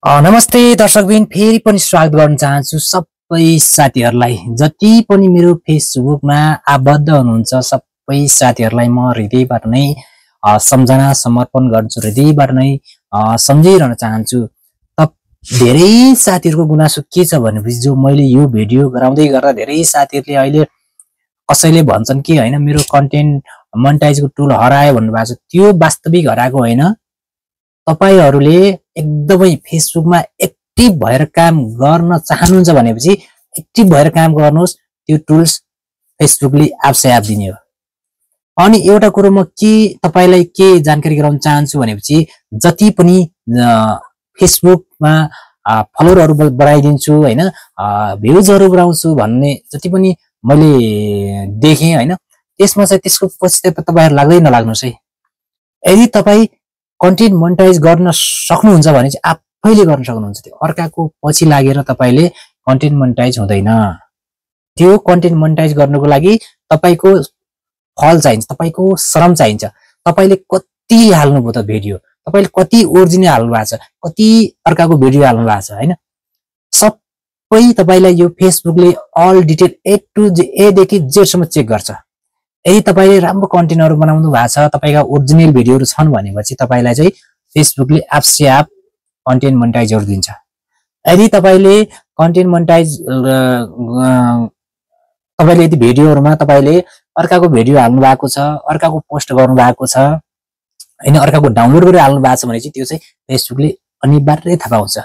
नमस्ते दर्शकबिन, फेरि पनि स्वागत गर्न चाहन्छु सबै साथीहरूलाई। जति पनि मेरो फेसबुकमा आबद्ध हुनुहुन्छ सबै साथीहरूलाई म हृदयबाट नै सम्झना समर्पण गर्छु, हृदयबाट नै सम्झिरहन चाहन्छु। धेरै साथीहरूको गुनासो के छ भनेपछि, जो मैले यो भिडियो गराउँदै गर्दा धेरै साथीहरूले अहिले कसैले भन्छन् कि हैन मेरो कन्टेन्ट मोनेटाइजको टुल हरायो भन्नुभएको छ। त्यो वास्तविक हराएको होइन। तपाईहरुले एकदमै फेसबुकमा एक्टिभ भएर काम गर्न चाहनुहुन्छ भनेपछि एक्टिभ भएर काम गर्नुहोस्। त्यो टुल्स फेसबुकले आफै आफ दिने हो। अनि एउटा कुरो म के तपाईलाई के जानकारी गराउन चाहन्छु भनेपछि, जति पनि फेसबुकमा फलोअरहरु बढाइदिन्छु हैन, भ्युजहरु बढाउँछु भन्ने जति पनि मैले देखे हैन, त्यसमा चाहिँ त्यसको पछि तपाईहरु लाग्दै नलाग्नुस् है। यदि तपाई कन्टेन्ट मोनेटाइज गर्न सक्नुहुन्छ भने चाहिँ आफैले गर्न सक्नुहुन्छ। त्यो अर्काको पछि लागेर तपाईले कन्टेन्ट मोनेटाइज हुँदैन। त्यो कन्टेन्ट मोनेटाइज गर्नको लागि तपाईको फल चाहिन्छ, तपाईको श्रम चाहिन्छ। तपाईले कति हाल्नुभयो त भिडियो, तपाईले कति ओरिजिनल हाल्नु भएको छ, कति अर्काको भिडियो हाल्नु भएको छ हैन, सबै तपाईलाई यो फेसबुकले अल डिटेल ए टु ए देखि जेड सम्म चेक गर्छ। यदि तपाईले राम्रो कन्टेन्टहरु बनाउनु भएको छ, तपाईका ओरिजिनल भिडियोहरु छन् भनेपछि तपाईलाई चाहिँ फेसबुकले आफै आफ कन्टेन्ट मोनेटाइजहरु दिन्छ। यदि तपाईले कन्टेन्ट मोनेटाइज तपाईले यदि भिडियोहरुमा तपाईले अर्काको भिडियो हाल्नु भएको छ, अर्काको पोस्ट गर्नु भएको छ हैन, अर्काको डाउनलोड गरेर हाल्नु भएको छ भने चाहिँ त्यो चाहिँ फेसबुकले अनिवार्य थाहा पाउँछ।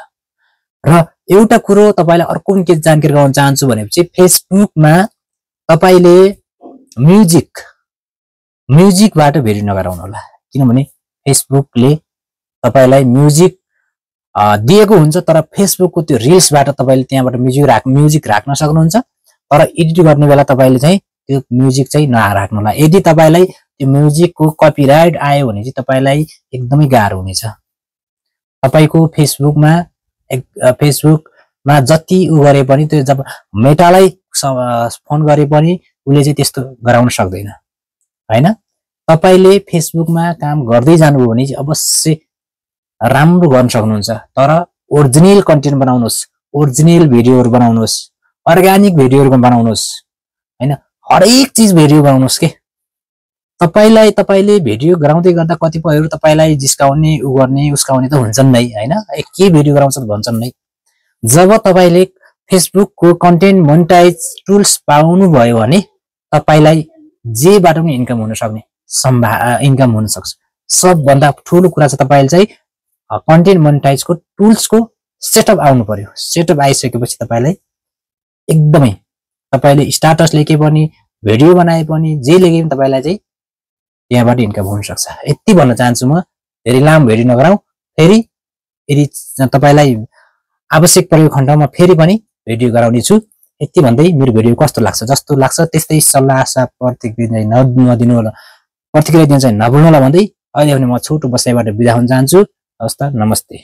र एउटा कुरो तपाईलाई अर्को पनि के जानकारी गराउन चाहन्छु भनेपछि, फेसबुकमा तपाईले म्युजिकबाट भिडियो नगराउनु होला। किनभने फेसबुकले तपाईलाई म्युजिक दिएको हुन्छ, तर फेसबुकको त्यो रिल्सबाट तपाईले त्यहाँबाट म्युजिक राख्न सक्नुहुन्छ। तर एडिट गर्ने बेला तपाईले चाहिँ त्यो म्युजिक चाहिँ नराख्नु होला। यदि तपाईलाई त्यो म्युजिकको कपिराइट आयो भने चाहिँ तपाईलाई एकदमै गाह्रो हुनेछ। तपाईको फेसबुकमा जति उ गरे पनि, त्यो जब मेटालाई फोन गरे पनि उले चाहिँ त्यस्तो गराउन सक्दैन हैन। तपाईले फेसबुकमा काम गर्दै जानुभयो भने चाहिँ अवश्य राम्रो गर्न सक्नुहुन्छ। तर ओरिजिनल कन्टेन्ट बनाउनुहोस्, ओरिजिनल भिडियोहरु बनाउनुहोस्, अर्गानिक भिडियोहरु बनाउनुहोस् हैन, हरेक चीज भिडियो बनाउनुहोस् के। तपाईले भिडियो गराउँदै गर्दा कतिपयहरु तपाईलाई जिस्काउने, उ गर्ने, उसकाउने त हुन्छन् नै हैन, के भिडियो गराउँछ भन्छन् नै। जब तपाईले फेसबुकको कन्टेन्ट मोनेटाइज टुल्स पाउनु भयो भने तपाईलाई जेबाट पनि इन्कम हुन सक्ने इन्कम हुन सक्छ। सबभन्दा ठूलो कुरा चाहिँ तपाईले चाहिँ कन्टेन्ट मोनेटाइजको टुल्सको सेटअप आउनु पर्यो। सेटअप आइसकेपछि तपाईलाई एकदमै तपाईले स्टाटस लेखे पनि, भिडियो बनाए पनि, जे लेखे पनि तपाईलाई चाहिँ त्यहाँबाट इन्कम हुन सक्छ। यति भन्न चाहन्छु म। धेरै लामो भिडियो नगराउ। फेरि यदि तपाईलाई आवश्यक परेको खण्डमा फेरि पनि भिडियो गराउने छु। यति भन्दै मेरो भिडियो कस्तो लाग्छ, जस्तो लाग्छ त्यस्तै सल्लाह आशा प्रतिक्रिया नदिनु होला, प्रतिक्रिया दिन चाहिँ नभुल्नु होला भन्दै अहिले भने म छोटो बसाइबाट बिदा हुन चाहन्छु। हवस् त, नमस्ते।